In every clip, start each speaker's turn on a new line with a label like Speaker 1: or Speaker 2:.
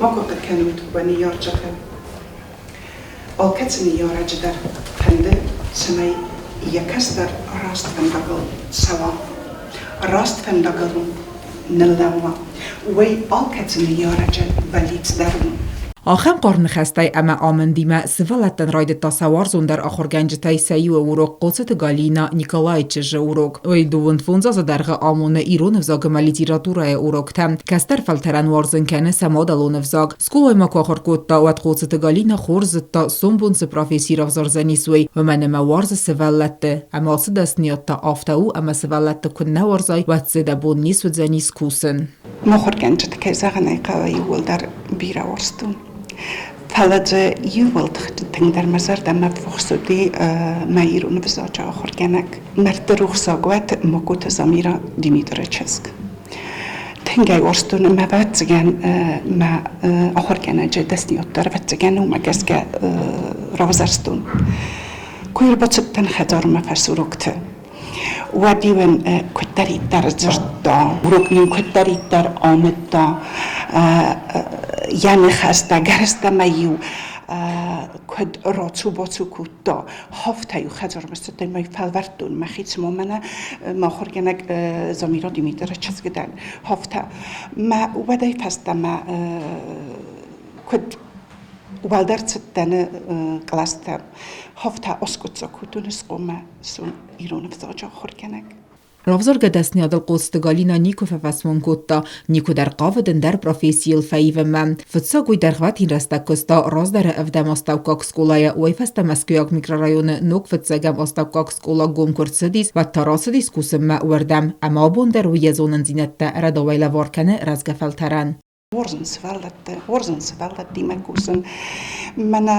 Speaker 1: Макуы хъыг кӕнут уӕ ныййарджыты. Алкӕцы ныййарӕджы дӕр фӕнды, цӕмӕй йӕ кӕстӕр раст фӕндагыл цӕуа. Раст фӕндагыл ныллӕууа, уый алкӕцы ныййарӕджы бӕллиц дӕр у.
Speaker 2: Ахӕм хъарм ныхӕстӕй ӕмӕ амындимӕ сывӕллӕттӕн райдыдта сӕ уарзондӕр ахуыргӕнджытӕй сӕ иуы урок Хъоцыты Галина Николайы чызджы урок. Уый 25 азы дӕргъы амоны ирон ӕвзаг ӕмӕ литературӕйы уроктӕ. Кӕстӕр фӕлтӕрӕн уарзын кӕны сӕ мадӕлон ӕвзаг. Скъолайы ма куы ахуыр кодта, уӕд Хъоцыты Галина хорз зыдта, сомбон цы професси равзардзӕнис, уый, уымӕн ӕмӕ уарзы сывӕллӕтты. Ӕмӕ ацы дӕсныйад та афтӕ у, ӕмӕ сывӕллӕтты куы нӕ уарзай, уӕд дзы дӕ бон не суыдзӕнис кусын.
Speaker 1: Мыхуыргӕнджыты, кӕй зӕгъын ӕй хъӕуы, иууылдӕр бирӕ уарзтон. Фӕлӕ дзы иууыл тынгдӕр мӕ зӕрдӕмӕ ввахс уыди мӕ ирон ӕвзаджы ахуыргӕнӕг, Мӕрдты рухсаг уӕд Мокоты Замира Димитры чызг. Тынг ӕй уарзтон ӕмӕ ӕвӕццӕгӕн мӕ ахуыргӕнӕджы дӕсныйад дӕр ӕвӕццӕгӕн уымӕ гӕсгӕ равзӕрстон. Куы ӕрбацыдтӕн хӕдзармӕ фӕсурокты, уӕд-иу ын куыддӕриддӕр дзырдта, урок-иу куыддӕриддӕр амыдта, йӕ ныхӕстӕ гӕрзтӕ-ма-иу куыд рацу-бацу кодта, афтӕ-иу хӕдзармӕ цыдтӕн мӕ фӕлвӕрдтон мӕхи, цыма мӕнӕ мӕ ахуыргӕнӕг Замира Димитры чызг дӕн, афтӕ. Мӕ уӕдӕй фӕстӕмӕ куыд уӕлдӕр цыдтӕн кълӕстӕм, афтӕ аскъуыддзаг кодтон скъоламӕ сон ирон ӕвзаджы ахуыргӕнӕг.
Speaker 2: Равзаргӕ дӕсныйадыл Хъоцты Галина никуы фӕфӕсмон кодта, никуы дӕр хъавыд ӕндӕр профессийыл фӕивынмӕ. Фыццаг уый дӕргъвӕтин рӕстӕг куыста раздӕры ӕвдӕм астӕуккаг скъолайы, уый фӕстӕ Мӕскуыйаг микрорайоны ног фыццӕгӕм астӕуккаг скъола гом куы рцыдис, уӕд та рацыдис кусынмӕ уырдӕм, ӕмӕ абон дӕр уый йӕ зонындзинӕдтӕ рӕдауӕй лӕвар кӕны рӕзгӕ фӕлтӕрӕн.
Speaker 1: Уарзын сывӕллӕтты, уарзын сывӕллӕттимӕ кусын. Мӕнӕ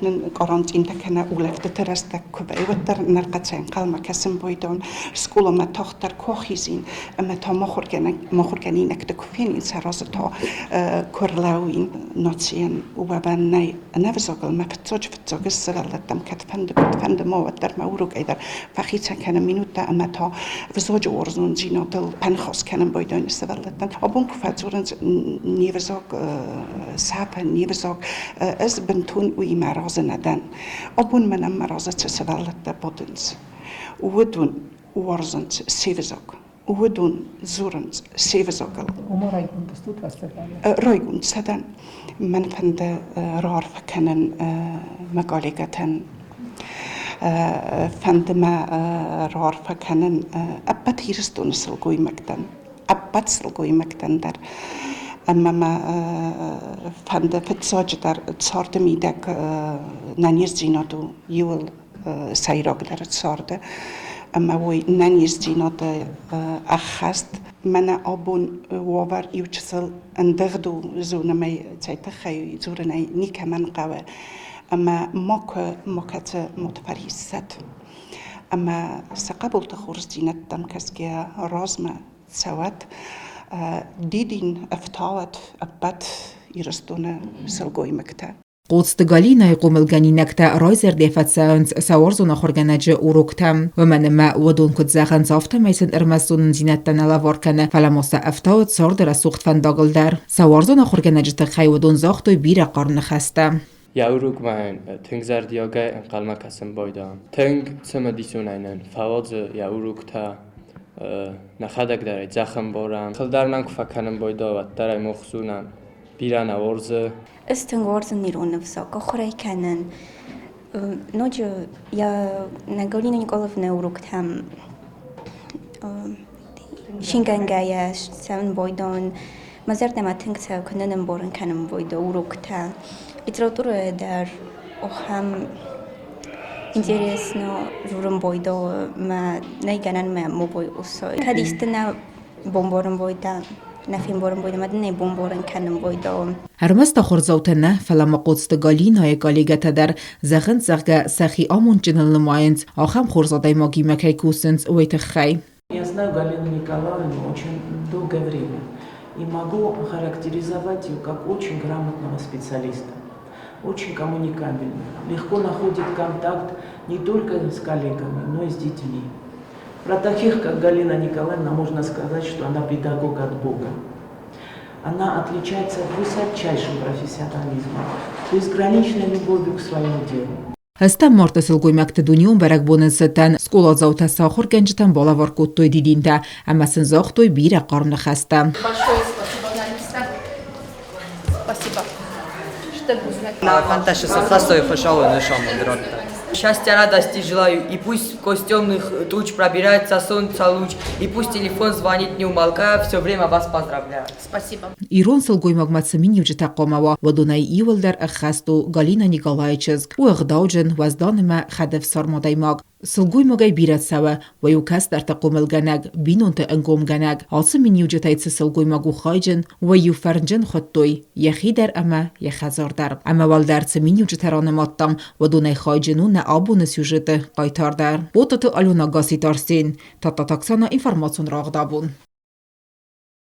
Speaker 1: нын карантинтӕ кӕнӕ улӕфтыты рӕстӕг куы вӕййы, уӕддӕр нӕрхъӕцӕй ӕнхъӕлмӕ кӕсын байдон. Скъоламӕ тагъддӕр куы ахизин ӕмӕ та мӕ ахуыргӕнинӕгты куы фенин, сӕ разы та куы ӕрлӕууин. Нацийӕн уӕвӕн нӕй ӕнӕ взагыл. Мӕ фыццаджы-фыццаг ӕз сывӕллӕттӕм кӕдфӕнды, куыдфӕнды ма уӕддӕр мӕ урокӕй дӕр фӕхицӕн кӕнӕм минуттӕ ӕмӕ та взаджы уарзондзинадыл фӕныхас кӕнын байдайын сывӕллӕттӕн. Абон куы фӕдзурынц не взаг сӕфы, не взаг, ӕз бынтон уыимӕ разы нӕ дӕн. Абон мӕнӕн мӕ разы цы сывӕллӕттӕ бадынц, уыдон уарзынц се взаг, уыдон дзурынц се взагыл.
Speaker 3: Уымӕ райгонд стут ӕцӕгӕй?
Speaker 1: Райгонд сӕ дӕн. Мӕн фӕнды раарфӕ кӕнын мӕ коллегӕтӕн. Фӕнды мӕ раарфӕ кӕнын ӕппӕт Ирыстоны сылгоймӕгтӕн, ӕппӕт сылгоймӕгтӕн дӕр. Ӕмӕ мӕ фӕнды фыццаджыдӕр царды мидӕг нӕниздзинад у иуыл сӕйрагдӕр царды. Ӕмӕ уый нӕниздзинады ӕххӕст. Мӕнӕ абон уавӕр иучысыл ӕндыгъд у, зонӕм ӕй, цӕй тыххӕй дзурын ӕй никӕмӕн хъӕуы. Ӕмӕ макуы макӕцы мод фӕриссӕд. Ӕмӕ сӕ хъӕбулты хорздзинӕдтӕм кӕсгӕйӕ размӕ цӕуӕд, дидин ӕфтауӕд ӕппӕт Ирыстоны сылгоймӕгтӕ.
Speaker 2: Хъоцты Галинӕйы хъомылгӕнинӕгтӕ райзӕрдӕ фӕцӕуынц сӕ уарзон ахуыргӕнӕджы уроктӕм. Уымӕн ӕмӕ уыдон куыд зӕгъынц, афтӕмӕй сын ӕрмӕст зонындзинӕдтӕ нӕ лӕвар кӕны, фӕлӕ ма сӕ ӕфтауы царды рӕсугъд фӕндагыл дӕр. Сӕ уарзон ахуыргӕнӕджы тыххӕй уыдон загътой бирӕ хъарм ныхӕстӕ.
Speaker 4: Йӕ урокмӕ йын тынг зӕрдиагӕй ӕнхъӕлмӕ кӕсын байдайӕм. Тынг цымыдисонӕй нын фӕуадзы йӕ уроктӕ, нӕхӕдӕг дӕр ӕй дзӕх ӕмбарӕм. Хъылдӕр нӕм куы фӕкӕнын байдайа, уӕддӕр ӕй мах зонӕм, бирӕ нӕ уарзы.
Speaker 5: Ӕз тынг уарзын ирон ӕвзаг, ахуыр ӕй кӕнын. Ноджы йӕ нӕ Галина Николаевнӕ уроктӕм шингӕнгӕйӕ цӕуын байдайын. Мӕ зӕрдӕмӕ тынг цӕуы, куы нын ӕмбарын кӕнын байдайы уроктӕ. Литературӕйы дӕр ахӕм интересно дзурын байдайы мӕ нӕй гӕнӕн мӕ мобой усой. Кӕд исты нӕ бомбарын байдайа, нӕ фембарын байдайа, мӕ дын ӕй бомбарын кӕнын байдайа.
Speaker 2: Ӕрмӕст ахуырдзаутӕ нӕ, фӕлӕ ма Хъоцты Галинӕйы коллегӕтӕ дӕр зӕгъынц, зӕгъгӕ, сӕхи амондджыныл нымайынц, ахӕм хорз адӕймагимӕ кӕй кусынц, уый тыххӕй.
Speaker 6: Я знаю Галину Николаевну очень долгое время и могу охарактеризовать ее как очень грамотного специалиста, очень коммуникабельного, легко находит контакт не только с коллегами, но и с детьми. Про таких, как Галина Николаевна, можно сказать, что она педагог от Бога. Она отличается высочайшим профессионализмом, безграничной любовью к своему делу.
Speaker 2: Ӕстӕм марты сылгоймӕгты дунеон бӕрӕгбоны цытӕн скъоладзаутӕ сӕ ахуыргӕнджытӕн балӕвар кодтой дидинтӕ ӕмӕ сын загътой бирӕ хъарм ныхӕстӕ.
Speaker 7: Большое спасибо, Нариса. Спасибо.
Speaker 8: Счастья, радости желаю, и пусть сквозь темных туч пробирается солнце луч, и пусть телефон звонит не умолкая, все время вас поздравляю.
Speaker 7: Спасибо.
Speaker 2: Ирон сылгоймагмӕ цы миниуджытӕ хъуамӕ уа, уыдонӕй иуылдӕр ӕххӕст у Галина Николайы чызг. У ӕгъдауджын, уӕздан ӕмӕ хӕдӕфсарм адӕймаг. Сылгоймагӕй бирӕ цӕуы, уый у кӕстӕрты хъомылгӕнӕг, бинонты ӕнгомгӕнӕг. Ацы миниуджытӕй цы сылгоймаг у хайджын, уый-иу фӕрнджын хуыдтой йӕхи дӕр ӕмӕ йӕ хӕдзар дӕр. Ӕмӕ уӕлдӕр цы миниуджытӕ ранымадтам, уыдонӕй хайджын у нӕ абоны сюжеты хъайтар дӕр. Ботаты Алена Гаситы Арсен, Тадтаты Оксана информацион рагъдабон.